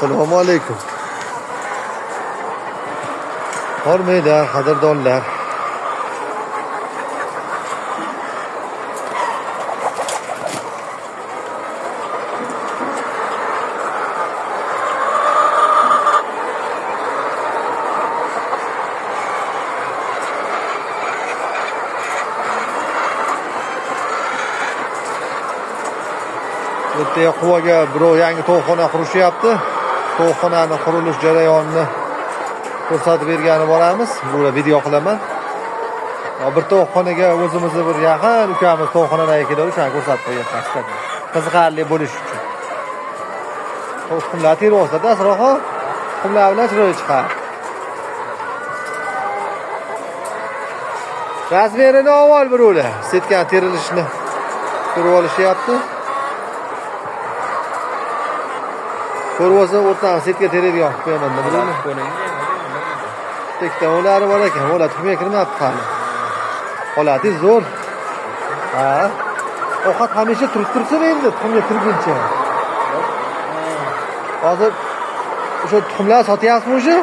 Assalomu alaykum. Hormanglar, qadrdonlar. Ertaga Quvaga birov yangi tovuqxona qurishyapti. Tovuqxonani qurilish jarayonini ko'rsatib bergani boramiz. Buni video qilaman. Bir tovuqxonaga o'zimizni bir yaqin ukamiz tovuqxonadan keladi, o'shani ko'rsatib qo'yapman sizlarga. Qiziqarli bo'lish uchun. Tuxumlar terib olsa-da, Asroxon, tuxumlar bilan chiroyli chiqadi. Razmerini avval birovlar setkani terilishini ko'rib olishyapti. Ko'rib olsa o'rtani setka teradigan qilib qo'yaman da, birovni. Ikkita o'lari bor ekan, o'lar tuxumga kirmabdi hali. Holati zo'r. Ha. Ovqat hamisha turib tursin endi tuxumga kirguncha. Hozir o'sha tuxumlar sotyapsizmi o'sha?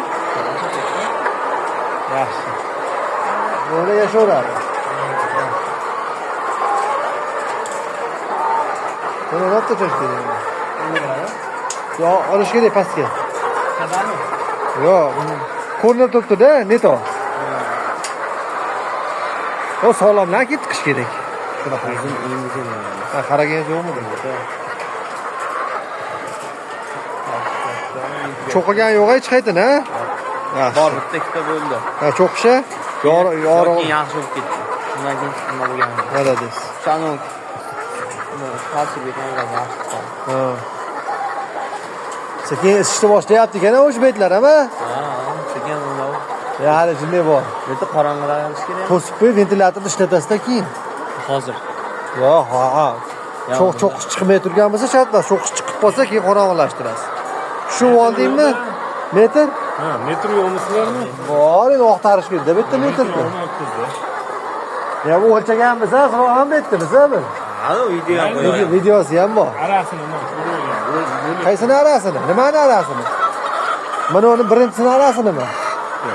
Yaxshi. Böyle yashaveradi. Buni olib tashlash kerak. Yo, olish kerak pastga. Yo'q, ko'rinib turibdi-da, neto. O sog'lomlar kelib tiqish kerak. Shunaqa. Ha, qaraganingiz yo'qmidi? Cho'qigan yo'q hech qaytin, ha? Yaxshi. Bor, bitta ikkita bo'ldi. Ha, cho'qisha? Yorug' Keyin yaxshi bo'lib ketdi. Undan keyin nima bo'lgan? Молодец. O'shani kalsiy beton yaxshi chiqadi. Ha. Sekin isishni boshlayapti ekan o'sha betlar, ama? Ha, sekin undan. Ya, hali jinday bor. Bitta qorong'ida qilish kerak. To'sib qo'yib ventilyatorni ishlatasizda keyin. Hozir. Yo'q, ha, ha. Cho'qish chiqmay turgan bo'lsa shart emas, cho'qish chiqib qolsa keyin qorong'ilashtirasiz. Tushunib oldingmi? Metr? Ha, metr yo'qmi sizlarmi? Bor, endi oqtarish kerak, bitta metrni. Ya bu o'lchaganmiz, ha, ham bu yerda bir. Ha, video ham qo'ygan. Videosi ham bor. Arasini nima ko'rib. Qaysini arasini? Nimani arasini? Mana uni birinchisini arasinimi?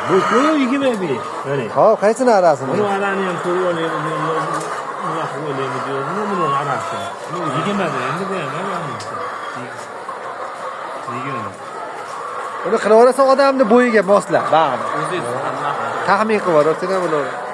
Bu 25. Mana. Ha, qaysini arasini? Buni arani ham ko'rib olaymi, nima qilib olaymi diyormi, buni arasini. Bu 20 da endi bu ham 20. Uni qilaverasan odamni bo'yiga moslab, bag'rini. O'zingiz Taxmin qilib yuborsan, bo'laveradi.